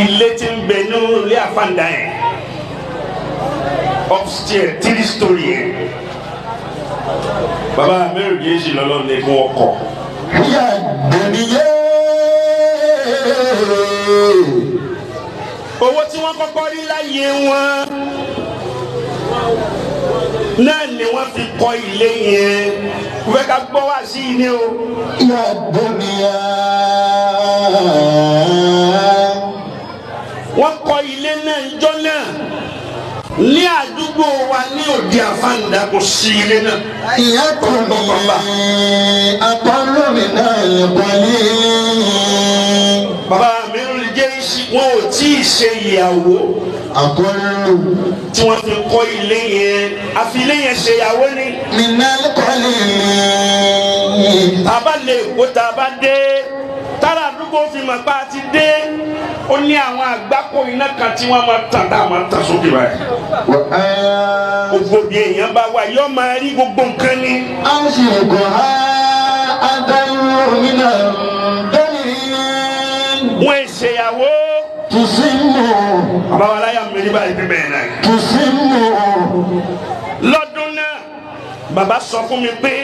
Ilé tí ń bẹ nínú ilé àfàǹdà yẹn, upstairs, three story yẹn, bàbá Amirul Jaish lọ́lọ́ ní kí wọ́n kọ́. هي الدنيا. Owó tí wọ́n kọ́kọ́ rí láyé wọn náà ni wọ́n fi kọ́ ilé yẹn. Wọ́n fẹ́ ká gbọ́ wá sí i ní o. هي الدنيا. Wọ́n kọ́ ilé náà jọ́ náà ní àdúgbò wa ní òde àfàǹdà, kò sí ilé náà. هي الدنيا أقل من القليل. Bàbá Amirul Jaish, wọn ò tí ì ṣe ìyàwó أقل tí wọ́n fi kọ́ ilé yẹn. Àfi ilé yẹn ṣe ìyàwó ni. من القليل. Tá a bá lè kó, tá a bá dé, tára àdúgbò fi mọ̀ pa ti dé, ó ní àwọn àgbákò iná kan tí wọ́n máa tàn, tá a máa tàn sókè báyìí. Gbogbo bí èèyàn bá wà, yóò máa rí gbogbo nǹkan ni. أشركها أقل من الدليل. Wọ́n ẹ̀ ṣèyàwó. تسم. Bàbá wa láyà mi ní báyìí bí bẹ́ẹ̀ náà. تسم. Lọ́dún náà, bàbá sọ fún mi pé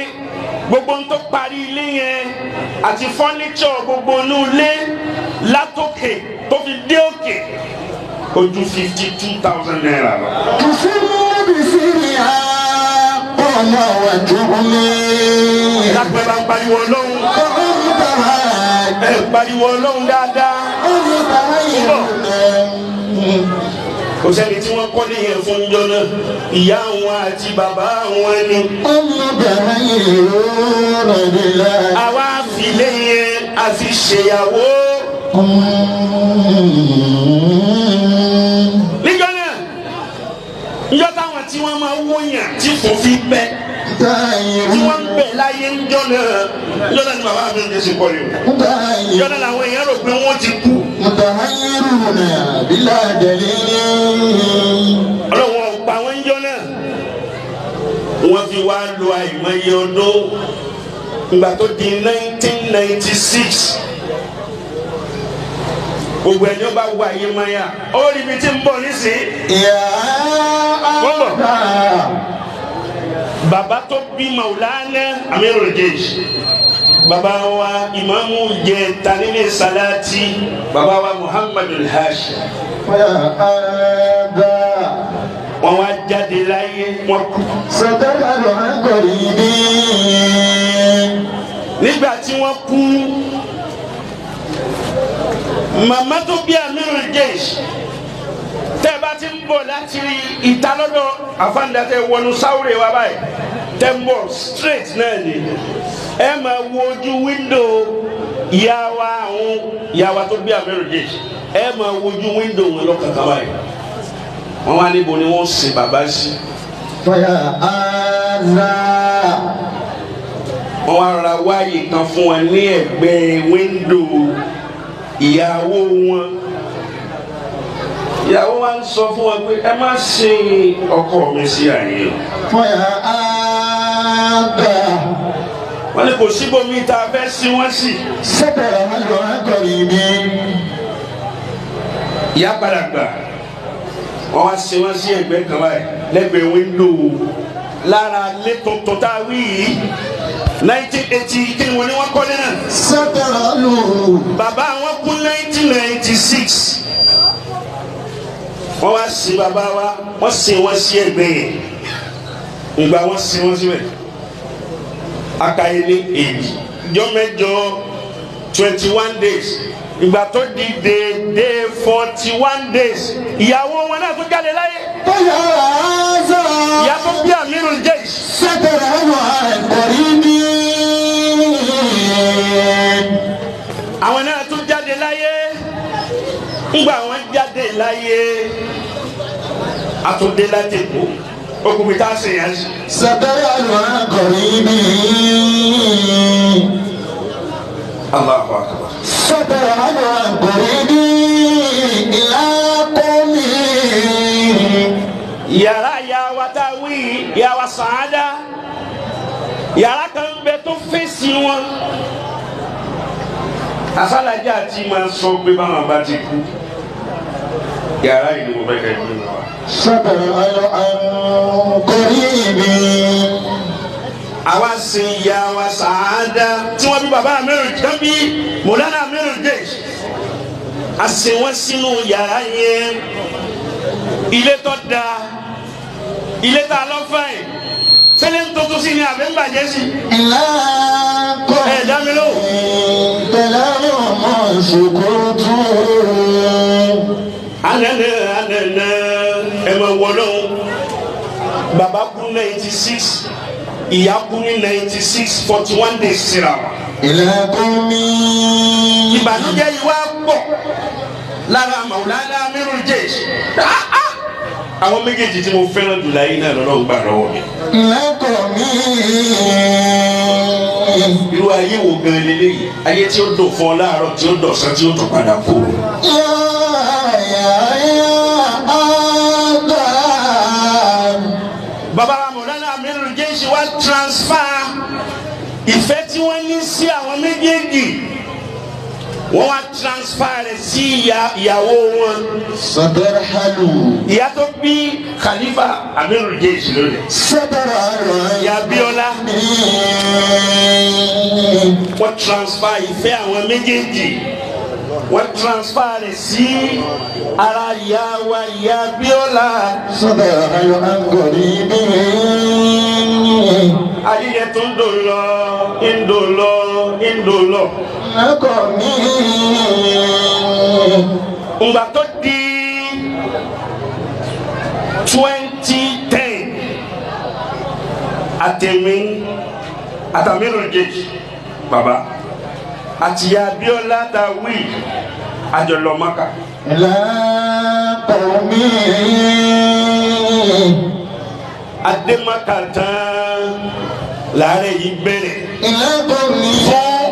gbogbo ń tó parí ilé yẹn àti fọ́nísọ̀, gbogbo inú ilé látòkè tó fi dé òkè, ó ju ₦52,000 lọ. تسم بسرها قال وتغني. Lápẹ́ bá ń pariwo Ọlọ́run. Ẹ pariwo Ọlọ́run dáadáa. Kò sẹ́ni tí wọ́n kọ́ níyẹn fún jọ náà, ìyá wọn àti bàbá wọn ni. Àwa filé yẹn a fi ṣèyàwó. Níjọ́ náà, níjọ́ táwọn tí wọ́n máa wóyàn tí kò fi bẹ́, tí wọ́n ń bẹ̀ láyé níjọ́ náà, níjọ́ náà ni bàbá mi ń jẹ́sìn kọ́lé o. Níjọ́ náà làwọn èèyàn rò pé wọ́n ti kú. متحيرون بلا دليل. Ọlọ́wọ́n ọ̀pá wọn níjọ́ náà, wọ́n fi wá lo àìmọye ọdún. Ìgbà tó di 1996, gbogbo ẹni ó bá wọ ayé mayà, ó rí ibi tí ń bọ̀ nísìnyí. يا Wọ́n bọ̀. أبا. Bàbá tó bí Maulana Amirul Jaish, bàbá wa ìmáàmù jẹ tanilé salati, bàbá wa Muhammadu Hashim, يا أبا. wọ́n wá jáde láyé, wọ́n kú. ستسأل عن قريب. Nígbà tí wọ́n kú, màmá tó bí Amirul Jaish, tẹ́ ẹ bá ti ń bọ̀ láti ìta lọ́dọ̀ àfáàndá, tẹ́ wọnú sáwúrẹ́ wa báyìí, tẹ́ ń bọ̀ straight náà ni ẹ máa wo ojú window ìyá wa, àwọn ìyá wa tó bí Amirul Jaish, ẹ máa wo ojú window wọn lọ́kàkà báyìí. Wọ́n wá níbo ni wọ́n sin bàbá sí. فيا هذا. Wọ́n wá ra wáyé kan fún wọn ní ẹ̀gbẹ́ window ìyàwó wọn. Ìyàwó wa ń sọ fún wọn pé ẹ má sin ọkọ mi sí àyè o. فيا هذا. Wọ́n ní kò síbòmí tá a fẹ́ sin wọ́n sí. ستسأل عن قريب. Ìyá padà gbà, wọ́n wá sin wọ́n sí ẹ̀gbẹ́ kan báyìí lẹ́gbẹ̀ẹ́ window lára ilé tuntun tá a wí yìí. 1980 kí ni wọ́n ní wọ́n kọ́lé náà. ستسأل. Bàbá wọn kú 1996, wọ́n wá sin bàbá wa, wọ́n sin wọ́n sí ẹ̀gbẹ́ yẹn. Ìgbà wọ́n sin wọ́n síbẹ̀, akaye ní èyí jọ mẹ́jọ, 21 days. Ìgbà tó di déédéé 41 days, ìyàwó wọn náà tó jáde láyé. فيا هذا. Ìyá tó bí Amirul Jaish. ستسأل عن قريب. Àwọn náà tún jáde láyé. Ńgbà wọn jáde láyé, àtúndé láti kú okùnrin tá a sì yàn sí. ستسأل عن قريب. Allahu akbar. ستسأل عن قريب إلى قومه. Yàrá ìyá wa tá a wí, ìyá wa Sàádà, yàrá kan bẹ tó fèsì wọn. Asálàjà tí máa sọ pé báwọn bá ti kú, Yàrá yìí ni mo fẹ́ kẹ́ ẹ gbé mi wá. سترحل عن قريب. Àwa sin ìyá wa Sàádà tí wọ́n bí bàbá Amirul tán bí Mọ̀lánà Amirul Jaysh, a sin wọ́n sínú yàrá yẹn. Ilé tó da, ilé tá a lọ fà yìí, sẹ́lẹ̀ ń tuntun sí ni àbẹ́ ń bàjẹ́ sí? إلى Ẹ dá mi lóhùn. كلامهم سكوت. Anana anana, ẹ máa wọ lọ́hùn. Bàbá kú 96, ìyá kú ní 96, 41 days síra wa. إلى قوم. Ìbànújẹ́ yìí wá pọ̀ lára Maulana Amirul Jaysh. Ah, ah! Àwọn méjèèjì tí mo fẹ́ràn jù láyé náà lọ́lọ́run gbà lọ́wọ́ mi. إلى قوم. Irú ayé wo gan leléyìí? Ayé tí ó dùn fún ọ láàárọ̀, tí ó dọ̀sán, tí ó tún padà kú. يا يا يا آدم. Bàbá Maulana Amirul Jaysh wá transfer ìfẹ́ tí wọ́n ní sí àwọn méjèèjì, wọ́n wá transfer rẹ̀ sí ìyàwó wọn, سترحل. ìyá tó bí Khalifa Amirul Jaysh lónìí. سترحل. Ìyá Bíọ́lá. Wọ́n transfer ìfẹ́ àwọn méjèèjì, wọ́n transfer rẹ̀ sí ara ìyá wa, ìyá Bíọ́lá. سترحل عن قريب. Ayé tó ń dò lọ, ń dò lọ, ń dò lọ. قوم. Ngbà tó di 2010, àtẹ̀mí àtàmírù jèjì bàbá àti ìyá Abíọ́lá ta wí àjọlọ Mákà. إلى قوم. Adémaka tán, làárẹ̀ yìí bẹ̀rẹ̀ إلى قوم. fún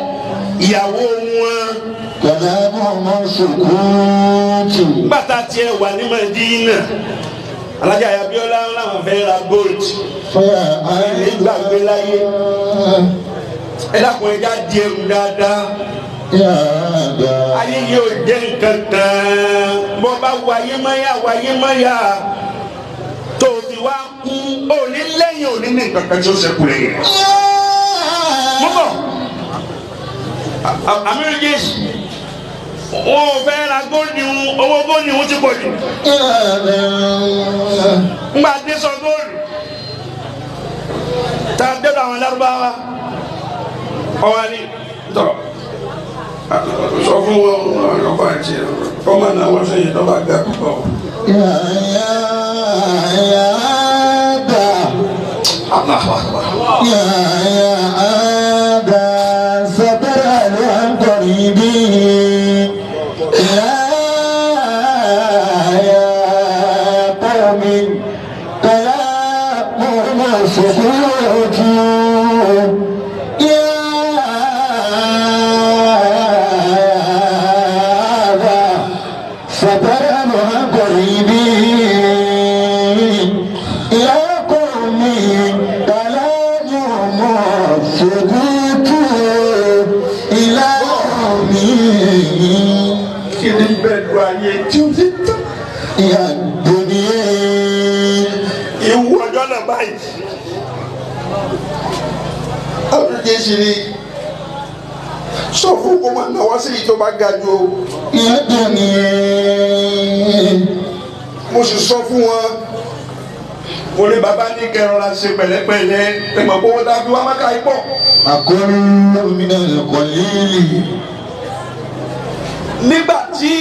ìyàwó wọn. كلامهم سكوت. Gbàtà tiẹ̀ wà ní Madina, alájà Abíọ́lá làwọn fẹ́ ra gold. فيا Ẹ gbàgbé láyé. Ẹ dákun, ẹ já di ẹrù dáadáa. يا آدم. Ayé yóò jẹ́ nǹkan kan. Bọ́ bá wáyé máyà, wáyé máyà, tó o fi wá kú, òní lẹ́yìn òní ní nǹkan kan tí ó ṣẹ́kù lẹ́yìn. Mo bọ̀. Amiru Jésù, wọn ò fẹ́ ra góòlù, owó góòlù wọn ti pọ̀ jù. يا آدم. Ńgbà dé sọ góòlù tá a dẹ́nu àwọn Lárúbáwá, ọwọ́ ni tọ́ sọ fún wọn ọkọ àti ọmọ náà wọ́n sẹ́yìn tó bá ga púpọ̀. يا يا يا آدم. Allahu Akbar. يا يا آدم، سترحل عن قريب. يا يا قوم، كلامهم سكوت. يا آدم، سترحل عن قريب. يا قوم، كلامهم سكوت. إلى قوم. Kí ni bẹ́ẹ̀ lu ayé tí ó ti tán? يا الدنيا. Ìwú ọjọ́ náà báyìí. Amiru Jésù ni sọ fún kó máa náwó sí yìí tó bá ga jù o. يا الدنيا. Mo sì sọ fún wọn. Mo ní bàbá ní kẹrọra ṣe pẹ̀lẹ́pẹ̀lẹ́, ẹgbẹ́ kó wọ́n dábí wá máka yìí pọ̀. أقل من القليل. Nígbà tí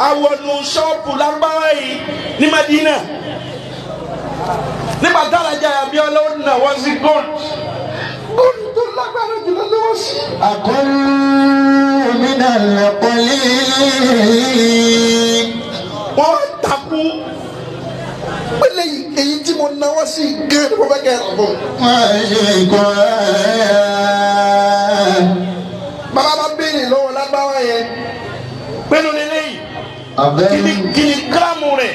awọnú ṣọ́ọ̀bù lárúbáwá yìí ní Madina, nígbà tárajà Abíọ́lá ó nà wọ́n sí gold, Góòlù tó lágbára jùlọ lọ́wọ́ sí. أقل من القليل. Wọ́n wá takú. Pélé èyí tí mo náwó sí gé ni mo fẹ́ kẹ́ ẹ rà fún mi. وشكرا. Bàbá bá béèrè lọ́wọ́ lágbára yẹn. Pẹ̀lú lélẹ́yìí, kíni أبين. kíni gíráàmù rẹ̀?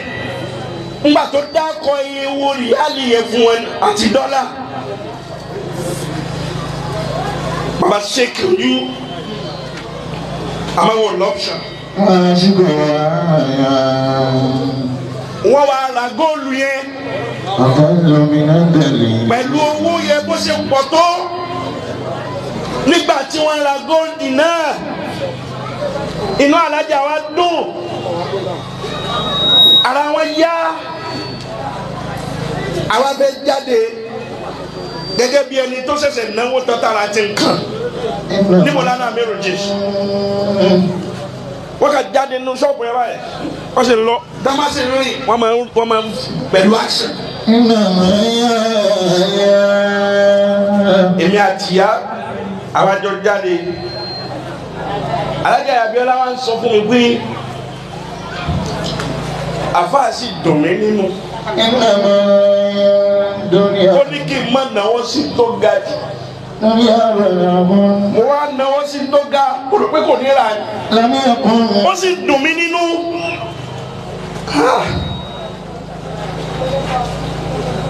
Ńgbà tó dákọ̀ iye wo ríálì yẹn fún wọn àti dọ́là, bàbá ṣèkì ojú, àmọ́ wọn lọ́pṣà. وشكرا. ra góòlù yẹn أقل من الدليل pẹ̀lú owó yẹn bó ṣe pọ̀ tó nígbà tí wọ́n ra góòlù náà inú alájà wa dùn ara wọn yá àwa fẹ́ jáde gẹ́gẹ́ bí ẹni tó ṣẹ̀ṣẹ̀ náwó tọ́tara ti ń kàn níbo lánàá mẹ́rù jì wọ́n kà jáde nínú ṣọ́ọ̀bù yẹn báyìí wọ́n sì ń lọ dámásì rìn wọ́n máa ń pẹ̀lú action. إنما Èmi àti ìyá àwa jọ jáde. Alájà Abíọ́lá wa ń sọ fún mi pé àfáà sì dùn mí nínú. إنما دنيا Ó ní kí n má náwó sí tó ga jù. دنيا بلغ Mo wá náwó sí tó ga, kó rò pé kò ní ra ni. لم يكن Ó sì dùn mí nínú. Ah.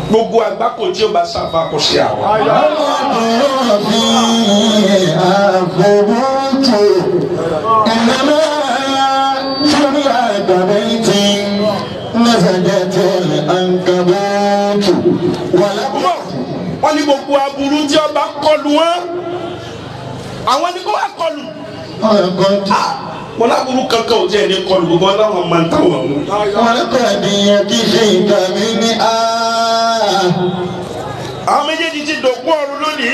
Gbogbo àgbákò tí ó bá sáfà kò sí àwọn. فيها ثبوت إنما شرع ببيت نسجت العنكبوت ولم Bọ̀, wọ́n ní gbogbo aburú tí ó bá kọlù wọn, àwọn ni kó wá kọlù. ولقد Wọn láburú kankan ò tiẹ̀ ní kọlù gbogbo wọn láwọn máa ń táwọn mú. ولقد يكفيك منها Àwọn méjèèjì ti dòkú ọ̀run lónìí.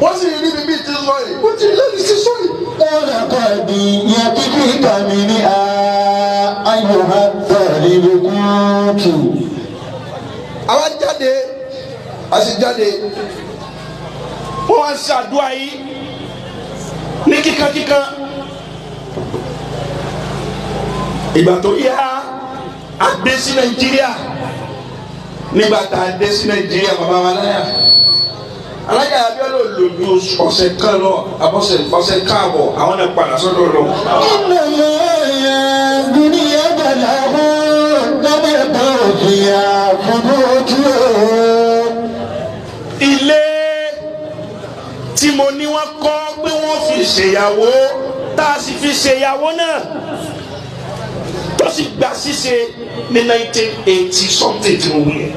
Wọ́n sì rí mi bí ti sọ yìí, wọ́n ti lẹ́nu sí sọ yìí. ولقد يكفيك منها أيها الطالب قوت Àwa jáde, a sì jáde. Wọ́n wá ń ṣàdúrà yìí ní kíkankíkan. Ìgbà tó yá, a dé sí Nàìjíríà. Nígbà tá a dé sí Nàìjíríà, bàbá wa láyà Alájà Abíọ́lá ò lò ju ọ̀sẹ̀ kan lọ, àbọ̀sẹ̀ ọ̀sẹ̀ káàbọ̀, àwọn náà padà sọ́dọ̀ lọ. إنما الدنيا بلغ لم يكن فيها ثبوت Ilé tí mo ní wọ́n kọ́ pé wọ́n fi ṣèyàwó, tá a sì fi ṣèyàwó náà, tó sì gba ṣíṣe ní 1980 something tí mo wí yẹn.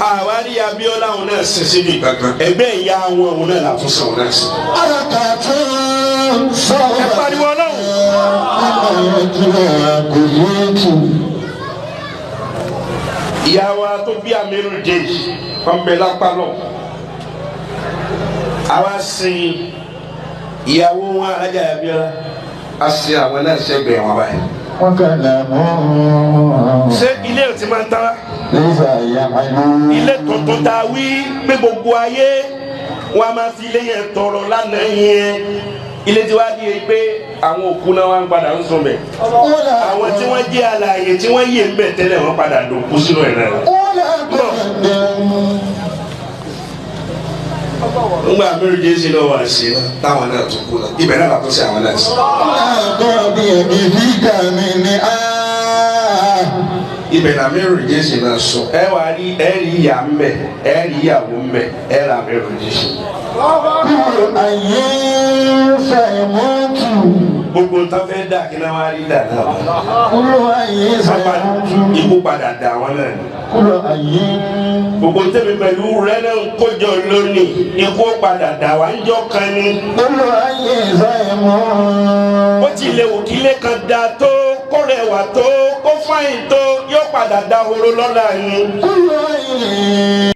Àwárí Abíọ́lá òun náà ṣe síbi gbàgbọ́n ẹgbẹ́ ìyá wọn òun náà làtúnṣe òun náà sí. حركة Ẹ pariwo Ọlọ́run. قوت Ìyá wa tó bí Amiru Jèjì wọn bẹ lápá lọ. Àwa sin ìyàwó wọn Alájà Abíọ́lá, a sin àwọn náà sẹ́gbẹ̀ẹ́ wọn báyìí. وكلام Ṣé ilé ò ti máa ń tán? ليس يعلو Ilé tuntun tá a wí pé gbogbo ayé wọn a máa fi ilé yẹn tọrọ lánàá yẹn, ilé tí wàá di pé àwọn òkú náà wà ń padà ń sùn bẹ̀. Àwọn tí wọ́n jẹ́ alààyè tí wọ́n yè ń bẹ̀ tẹ́lẹ̀, wọ́n padà dòkú sínú ẹ̀ náà. ولا تقدم Ńgbà Amiru Jésì lọ wà sí táwọn náà tún kú lọ, ibẹ̀ náà làtún sí àwọn náà sí. ولقد يكفيك منها Ibẹ̀ là Amiru Jésì náà sọ. Ẹ wà rí, ẹ rí ìyá ń bẹ̀, ẹ rí ìyàwó ń bẹ̀, ẹ rà Amiru Jésì. كل أي سيموت Gbogbo nǹkan fẹ́ dà, kí náà wá rí dà náà. كل أي سيموت Ikú padà dà wọ́n náà ni. كل أي Gbogbo tẹ̀mí pẹ̀lú rẹ náà ń kójọ lónìí, ikú padà dà wá ń jọ kan ni. كل أي سيموت Ó ti lè wò kí ilé kan da tó, kó rẹwà tó, kó fáyìn tó, yóò padà dahoro lọ́la ni. كل أي